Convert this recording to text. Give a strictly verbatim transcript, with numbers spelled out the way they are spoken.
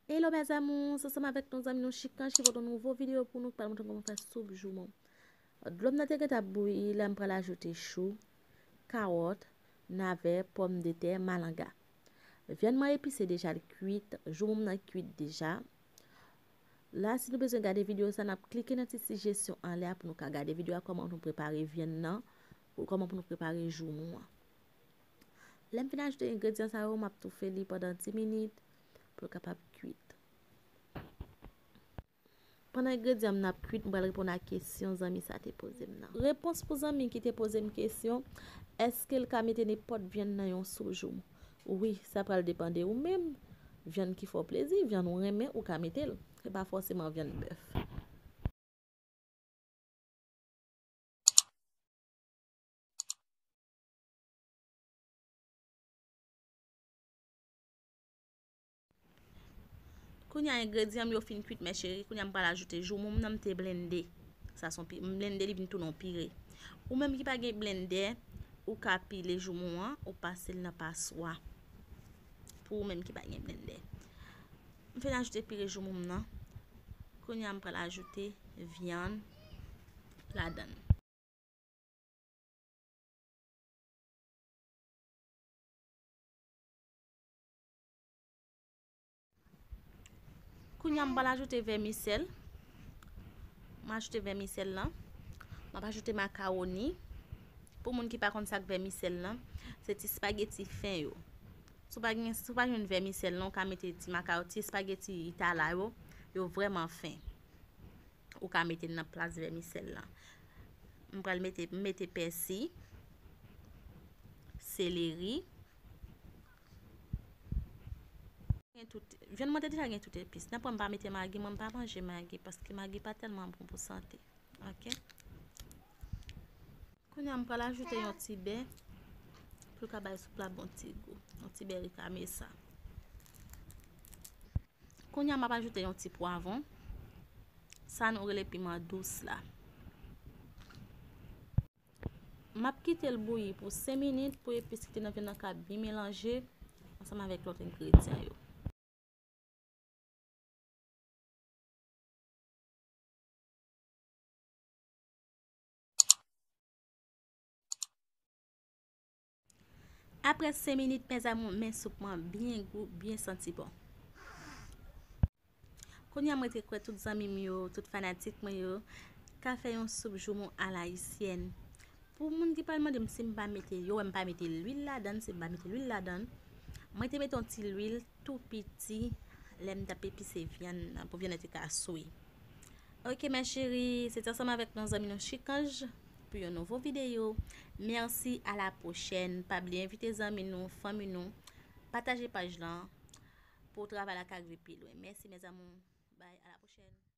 Hello mes amours, ansanm avèk nou zanmi nou Chikanj ki pote yon nouvo videyo pou nou, ki pral montre kòman fè soup joumon. Dlo m nan te gentan ap bouyi, la m pral ajoute chou, kawòt, navè, pòmdetè, malanga. Vyann mwen epise deja, l kwit, joumon m nan kwit deja. La, si nou bezwen gade videyo sa, n ap klike nan ti sijesyon anlè a pou nou ka gade videyo a, kòman nou prepare vyann nan, ou kòman pou nou prepare joumon an. Lè m fin ajoute engredyan sa yo, m ap toufe li pandan dis minit pou l kapab kwit. Pandan engredyan m nan ap kwit, m pral reponn a kesyon zanmi sa te poze m nan. Repons pou zanmi ki te poze m kesyon, èske l ka mete nenpòt vyann nan yon soup joumon? Wi, sa pral depann de ou menm. Vyann ki fè w plezi, vyann ou renmen, ou ka mete l. Se pa fòseman vyann bèf. Kounye a, engredyan m yo fin kwit, mes chéries. Kounye a, m pral ajoute joumon m nan m te blende. Sa se yon pi-, m blende li vin tounen yon pire. Ou menm ki pa gen blendè, ou ka pile joumon an, ou pase l nan paswa. Pou ou menm ki pa gen blendè. M fin ajoute pire joumon m nan. Kounye a, m pral ajoute vyann ladan l. Kounye a, m pral ajoute vèmisèl. M ajoute vèmisèl lan. M ap ajoute makawoni. Pou moun ki pa konn sa k vèmisèl lan, se ti espageti fen yo. Si w pa gen, si w pa jwenn vèmisèl lan, ou ka mete ti makawo, ti espageti itala yo, yo vrèman fen. Ou ka mete nan plas vèmisèl lan. M pral mete, m mete pèsi, seleri. Gen tout, vyann mwen te deja gen tout epis. Nan pwen m pa mete magi, mwen m pa manje magi, paske magi pa tèlman bon pou sante. Ok? Kounye a, m pral ajoute yon ti bè pou l ka bay soup la bon ti gou. Yon ti bè rikame sa. Kounye a, m ap ajoute yon ti pwavwon. Sa nou rele piman dous la. M ap kite l bouyi pou senk minit pou epis ki te nan vyann nan ka byen melanje ansanm avèk lòt engredyan yo. Apre senk minit, mes amours, men soup mwen byen gou, byen santi bon. Kounye a, mwen te kwè tout zanmi m yo, tout fanatik mwen yo, ka fè yon soup joumon alayisyèn. Pou moun ki pral mande m si m pa mete, yo wè m pa mete lwil ladan l, si m pa mete lwil ladan l. Mwen te mete yon ti lwil tou piti lè m t ap epise vyann nan pou vyann nan te ka swe. Ok, mes chéries, se te ansanm avèk nou zanmi nou Chikanj pou yon nouvo videyo. Mèsi, à la prochaine. Pa bliye envite zanmi nou, fanmi nou, pataje paj lan pou travay la ka rive pi lwen. Mèsi, mes amours. Bye, à la prochaine.